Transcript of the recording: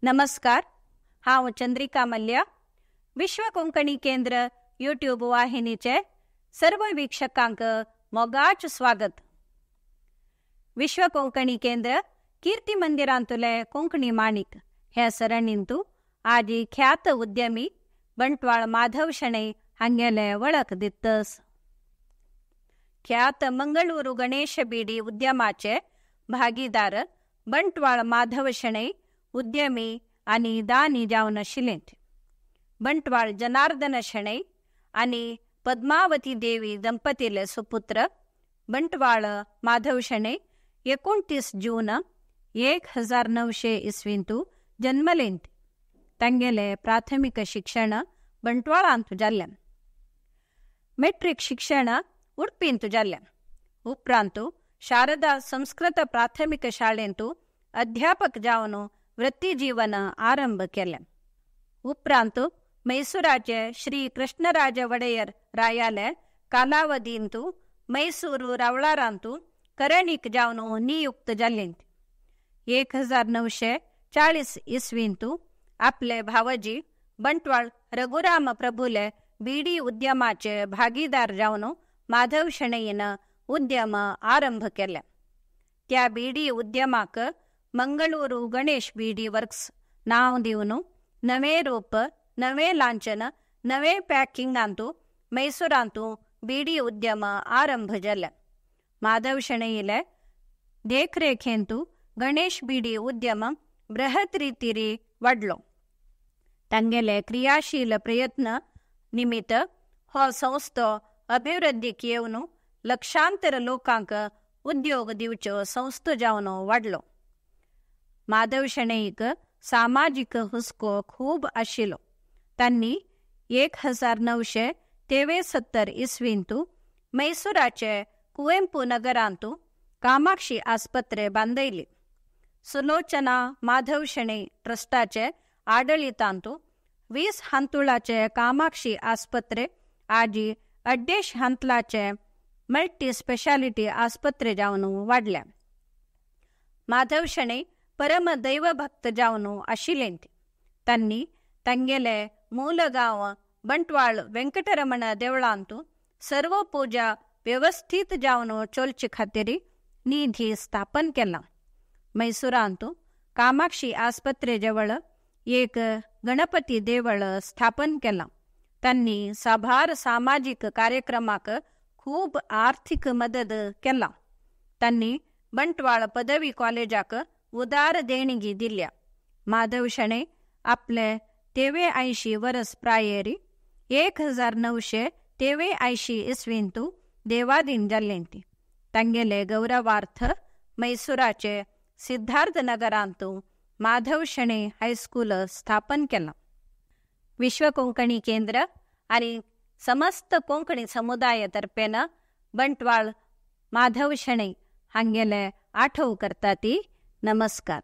नमस्कार, हांव चंद्रिका मल्ल्या. विश्व कोंकणी केंद्र यूट्यूब वाहिनीचे सर्व वीक्षकांक मोगाच स्वागत. विश्व कोंकणी केंद्र कीर्ती मंदिरांतुले कोंकणी माणिक हे सरणींतु आजी ख्यात उद्यमी बंटवाळ माधव शणै हांगेले वळख दितस. ख्यात मंगळूरू गणेश बीडी उद्यमाचे भागीदार बंटवाळ माधव शणै उद्यमी आनी दानी जावन आशिल्ले. बंटवाळ जनार्दन शणै आनी पद्मावती देवी दंपतीले सुपुत्र बंटवाळ माधव शणै 29 जून 1900 इस्वींतु जन्मलेंत. तांगेले प्राथमिक शिक्षण बंटवाळांतु जाल्लें. मेट्रीक शिक्षण उडपींतु जाल्लें. उपरांतु शारदा संस्कृत प्राथमिक शाळेंतु अध्यापक जावन वृत्तीजीवन आरंभ केलें. उपरांत मैसूराचे श्री कृष्णराज वडेयर रायाले कालावधींतु मैसूरू रावळारांतु करणीक जावन नियुक्त जाल्लें. 1940 इस्वींतु आपले भावजी बंटवाळ रघुराम प्रभुले बीडी उद्यमाचे भागीदार जावन माधव शणैन उद्यम आरंभ केले. त्या BD उद्यमाक Mangaluru Ganesh BD works नांव दिवन नवे रूप, नवे लांछन, नवे पॅकिंगांतु मैसूरांतु बीडी उद्यम आरंभ जाले. माधव शणैले देखरेखेंतु गणेश बीडी उद्यम बृहत रीतिरी वाडलो. तांगेले क्रियाशील प्रयत्न निमित्त हो संस्थो अभिवृद्धीक येवन लक्षांतर लोकांक उद्योग दिवच्यो संस्थो जावन वाडलो. माधव शणैक सामाजीक हुस्को खूब आशिल्लो. तांणी 1973 इस्वींतु मैसूराचे कुवेंपू नगरांतु कामाक्षी आस्पत्रे बांदयली. सुलोचना माधव शणै ट्रस्टाचे आडळितांतु 20 हांतुळाचे कामाक्षी आस्पत्रे आजी 250 हांतलाचे मल्टी स्पेशालिटी आस्पत्रे जावन वाडल्या. माधव शणै परम दैवभक्त जावन आशिल्ले. तांणी तांगेले मूल गांव बंटवाळ वेंकटरमण देवळांतु सर्व पूजा व्यवस्थित जावन चोलचे खातीर निधी स्थापन केला. मैसूरांतु कामाक्षी आस्पत्रे जवळ एक गणपती देवळ स्थापन केला. तांणी साबार सामाजीक कार्यक्रमाक खूब आर्थिक मदत केला. तांणी बंटवाळ पदवी कॉलेजाक उदार देणगी दिल्या. माधव शणै आपले 83 वरस प्रायेरी 1983 इस्वींतु देवाधीन जाल्लें. तांगेले गौरवार्थ मैसूराचे सिद्धार्थ नगरांतु माधव शणै हायस्कूल स्थापन केलां. विश्व कोंकणी केंद्र आनी समस्त कोंकणी समुदाय तर्फेन बंटवाळ माधव शणै हांगेले आठव करता ती. नमस्कार.